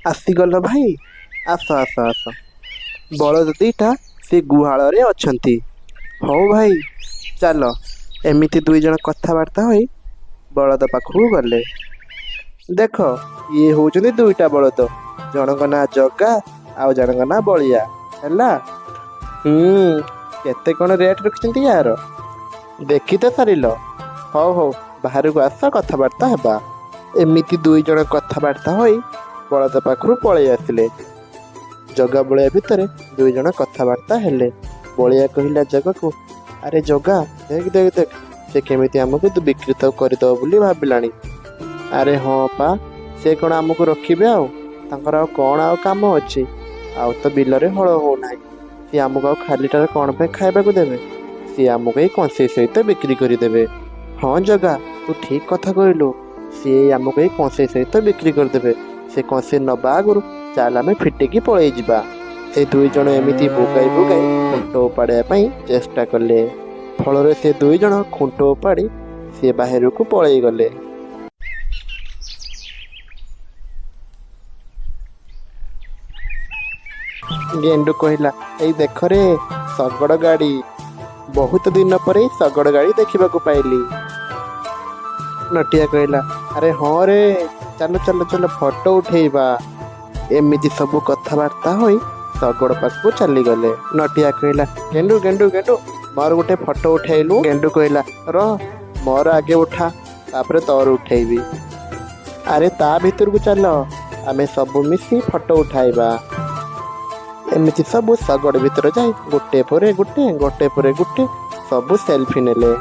ଆସିଗଲ ଭାଇ, ଆସ ଆସ ଆସ। ବଳଦ ଦୁଇଟା ସେ ଗୁହାଳରେ ଅଛନ୍ତି। ହଉ ଭାଇ ଚାଲ। ଏମିତି ଦୁଇ ଜଣ କଥାବାର୍ତ୍ତା ହୋଇ ବଳଦ ପାଖକୁ ଗଲେ। ଦେଖ, ଇଏ ହେଉଛନ୍ତି ଦୁଇଟା ବଳଦ, ଜଣଙ୍କ ନାଁ ଜଗା ଆଉ ଜଣଙ୍କ ନାଁ ବଳିଆ। ହେଲା? କେତେ କ'ଣ ରେଟ୍ ରଖିଛନ୍ତି ୟାର, ଦେଖି ତ ସାରିଲ। ହଉ ହଉ, ବାହାରକୁ ଆସ, କଥାବାର୍ତ୍ତା ହେବା। ଏମିତି ଦୁଇ ଜଣ କଥାବାର୍ତ୍ତା ହୋଇ ବଳଦ ପାଖରୁ ପଳେଇ ଆସିଲେ। ଜଗା ବଳିଆ ଭିତରେ ଦୁଇ ଜଣ କଥାବାର୍ତ୍ତା ହେଲେ। ବଳିଆ କହିଲା ଜଗାକୁ, ଆରେ ଜଗା, ଦେଖ ଦେଖ ଦେଖ, ସେ କେମିତି ଆମକୁ ବିକ୍ରିତ କରିଦେବ ବୋଲି ଭାବିଲାଣି। ଆରେ ହଁ ପା, ସେ କ'ଣ ଆମକୁ ରଖିବେ ଆଉ? ତାଙ୍କର ଆଉ କ'ଣ ଆଉ କାମ ଅଛି? ଆଉ ତ ବିଲରେ ହଳ ହେଉନାହିଁ। ସିଏ ଆମକୁ ଆଉ ଖାଲିଟାରେ କ'ଣ ପାଇଁ ଖାଇବାକୁ ଦେବେ? ସିଏ ଆମକୁ ଏଇ କଂସେଇ ସହିତ ବିକ୍ରି କରିଦେବେ। ହଁ ଜଗା, ତୁ ଠିକ୍ କଥା କହିଲୁ। ସିଏ ଆମକୁ ଏଇ କଂସେଇ ସହିତ ବିକ୍ରି କରିଦେବେ। ସେ କଂସେଇ ନେବା ଆଗରୁ ଚାଲ ଆମେ ଫିଟିକି ପଳେଇ ଯିବା। ସେ ଦୁଇ ଜଣ ଏମିତି ବୁଗାଇ ବୁଗାଇ ଖୁଣ୍ଟ ଉପାଡ଼ିବା ପାଇଁ ଚେଷ୍ଟା କଲେ। ଫଳରେ ସେ ଦୁଇ ଜଣ ଖୁଣ୍ଟ ଉପାଡ଼ି ସିଏ ବାହାରକୁ ପଳେଇ ଗଲେ। ଗେଣ୍ଡୁ କହିଲା, ଏଇ ଦେଖରେ ଶଗଡ଼ ଗାଡ଼ି, ବହୁତ ଦିନ ପରେ ଶଗଡ଼ ଗାଡ଼ି ଦେଖିବାକୁ ପାଇଲି। ନଟିଆ କହିଲା, ଆରେ ହଁ ରେ, ଚାଲ ଚାଲ ଚାଲ, ଫଟୋ ଉଠେଇବା। ଏମିତି ସବୁ କଥାବାର୍ତ୍ତା ହୋଇ ଶଗଡ଼ ପାଖକୁ ଚାଲିଗଲେ। ନଟିଆ କହିଲା, ଗେଣ୍ଡୁ ଗେଣ୍ଡୁ ଗେଣ୍ଡୁ, ମୋର ଗୋଟେ ଫଟୋ ଉଠେଇଲୁ। ଗେଣ୍ଡୁ କହିଲା, ରହ, ମୋର ଆଗେ ଉଠା, ତାପରେ ତୋର ଉଠେଇବି। ଆରେ ତା ଭିତରକୁ ଚାଲ, ଆମେ ସବୁ ମିଶି ଫଟୋ ଉଠାଇବା। ଏମିତି ସବୁ ଶଗଡ଼ ଭିତରେ ଯାଇ ଗୋଟେ ପରେ ଗୋଟେ, ଗୋଟେ ପରେ ଗୋଟେ ସବୁ ସେଲଫି ନେଲେ।